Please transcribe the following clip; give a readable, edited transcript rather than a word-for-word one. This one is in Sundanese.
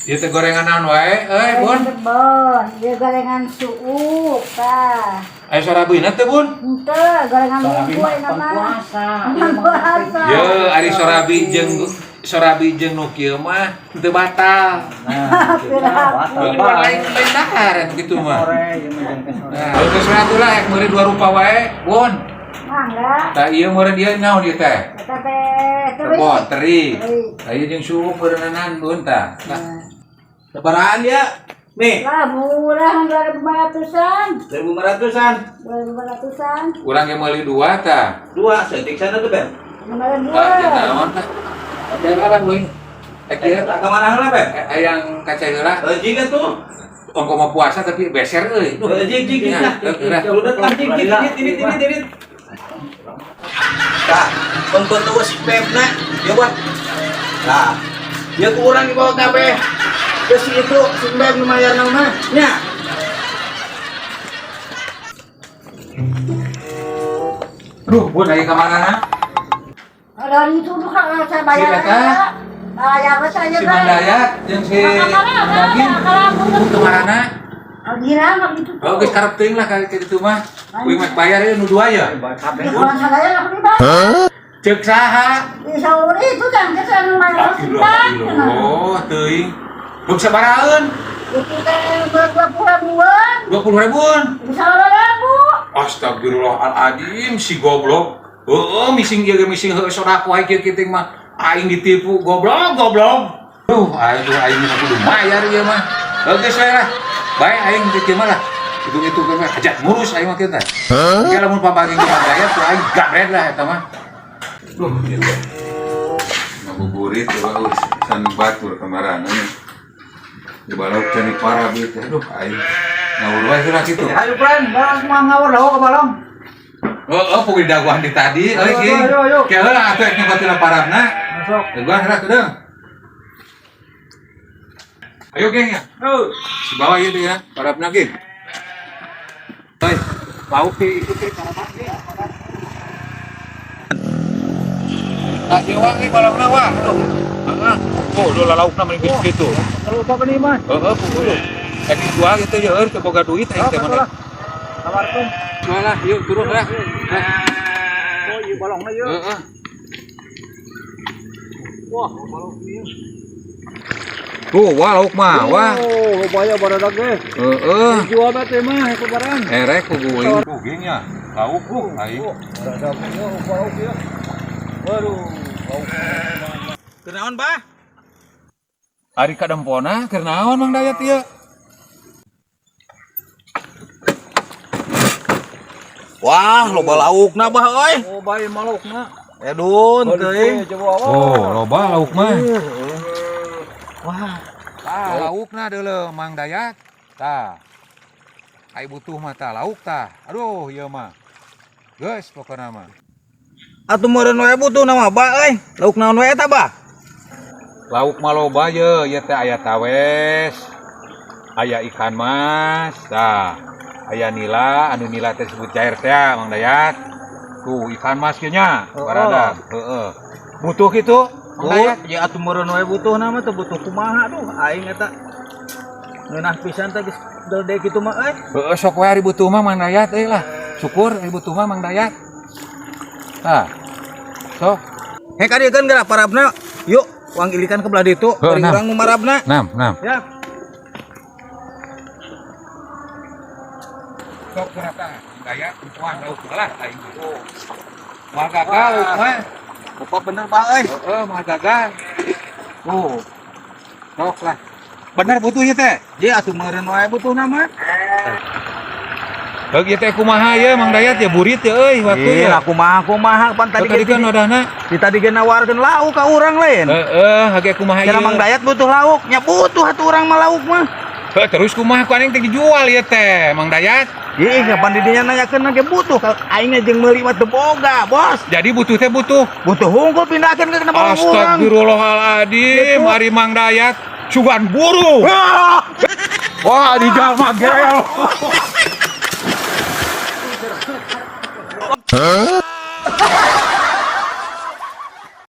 Ieu teh gorengan naon wae euy, Bun? Bon, ieu gorengan suuk tah. Aya sorabina teh, Bun? Henteu, gorengan Sorabi bumbu mah ayeuna mah. puasa. Puasa. Ye, ari sorabi jeung nu kieu mah teu batal. Nah, gitu ya, batal, Ini Bah. lain lain dahar anu kitu mah. Sore, ieu mah jeung ke sore. Nah, geus we atuh lah ek meuli dua rupa wae, Bun. Mangga. Tah ieu meureun ieu naon ieu teh? Eta teh teri. Rebon, teri. Teri. Tah ieu jeung suuk meureuneunan, Bun tah. Nah, Sabarahaan ya? Nih, Lah murah 2.500-an. 1.500-an. 2.500-an. Urang ge meuli dua tah. Dua, setik sana tuh, Ben. Kemarin dua. Tah, jeung naon tah? Jalan euy. Ek ieu Ka mana heula, Ben? Hayang kaca heula. Jig atuh. Ongko mau puasa tapi beser euy. Duh. Jig jig jig Ya, lah. heula. Udah lah jig jig jig ini ini ini. Tah, pembentuk si Pepna, ya buat. Tah, dia ku urang dibawa kabeh. Ke si itu si Pep nu mayar mah. Nya. Duh, Bun aya ka mana? Dari itu tuh kalau saya bayar Si eta? Bayar saya Si Mang Dayat jeung si Daging. Bun ka marana? Oh, dirang itu tuh. Oh, geus karep teuing lah ka kitu mah. Uing mah bayar ieu nu dua ya. Ya, kalau saya lah beli. Ceuk saha? Di sahur itu kan kita bayar sekitar. Oh, teuing. Belum sabaraheun? Itu teh 20 ribuan. 20 ribuan. Bisa ribu. Astagfirullahaladzim, si goblok. Heeh, mising ieu ge mising heueuh sodak wae kieu kieu mah. Aing ditipu goblok, goblok. Duh, aing tuh aing mah kudu bayar ieu mah. Heuh geus we lah. Bae aing teh kieu mah lah. Itu mah hajat ngurus aing mah kieu teh. Engke lamun pabagi jeung bayar tuh aing gabret lah eta mah. Duh, ieu teh. Ngabuburit eueuh san batur kamarana nya. Di balok cani parah ieu teh. Aduh, aing ngawur wae heula kitu. Ayo, Pren, barang semua ngawur dah ke balong. Oh, pokoknya daguan di tadi, euy Ayo, ki. ayo, ayo. Ke heula atuh ek nyokot tina parabna. Masuk. Daguan heula kedeung. Ayo geng ya. Si bawa ieu teh ya, parabna geng. Euy, lauk ti itu teh parabna ge. Tak dewa ge balongna wah. Aduh. Heeh. Oh, do lalaukna mending geus kitu. Kalau apa nih, Mas? Heeh, pukul. Ek dijual gitu ya euy, teu boga duit aing teh mana. Kabarkeun. Jual lah, yuk turun lah. Oh, ieu balongna ieu. Heeh. Wah, balong ieu. Tuh, wah lauk mah, wah. Oh, loba ya baradag ge. Heeh. Dijual teh mah ku barang. Erek ku guing. Tuh geng ya. Lauk ku aing. Baradag ieu lauk ieu. Waduh, lauk. Kunaon, Bah? Ari kadempona keur naon Mang Dayat ieu? Wah, loba laukna, Bah euy. Oh, bae malaukna. Edun teuing. Oh, loba lauk mah. Wah, Tah, laukna deuleu Mang Dayat. Tah. Ai butuh mah tah lauk tah. Aduh, ieu mah. Geus pokona mah. Atuh meureun we butuh mah, Bah euy. Lauk naon we eta, Bah? Lauk mah loba ye, ieu teh aya tawes. Aya ikan mas, tah. Aya nila, anu nila teh disebut cair teh Mang Dayat. Tuh ikan mas kieu nya, baradag. Heeh. Butuh kitu, Mang Dayat. Ya atuh meureun we butuh mah teu butuh kumaha duh aing eta. Ngeunah pisan teh geus gede kitu mah euy. Heeh, sok we ari butuh mah Mang Dayat euy lah. Syukur ari butuh mah Mang Dayat. Tah. Sok. Hek adiekeun geura parabna. Yuk, uang ilikan ke belah ditu, Heuh, bari nah. urang nu marabna. Nam, nam. Ya. Sok geura tah, Mang Dayat wah lauk lah aing. Moal gagal lauk mah. Bapak bener Pak euy. Heeh, moal gagal. Tuh. Sok lah. Bener butuh ieu teh. Je atuh meureun wae butuhna mah. Heug ieu teh kumaha ye Mang Dayat ya burit ya euy waktu Ih, ya. lah kumaha kumaha pan Tadi tadi kan odahna. Di tadi ge nawarkeun lauk ka urang lain. Heeh, hage kumaha Cenah ieu. Mang Dayat butuh lauk, nya butuh atuh urang mah lauk mah. Heuh, terus kumaha ku aing teh dijual ieu teh Mang Dayat. Ih, kapan didinya nanyakeun ge butuh ka aing ge jeung meuli mah teu boga, Bos. Jadi butuh teh butuh. Butuh hungkul pindahkeun ke kana urang. Astagfirullahaladzim, Gitu. ari Mang Dayat sugan buru. Ah! Wah, di jalma gel. Huh?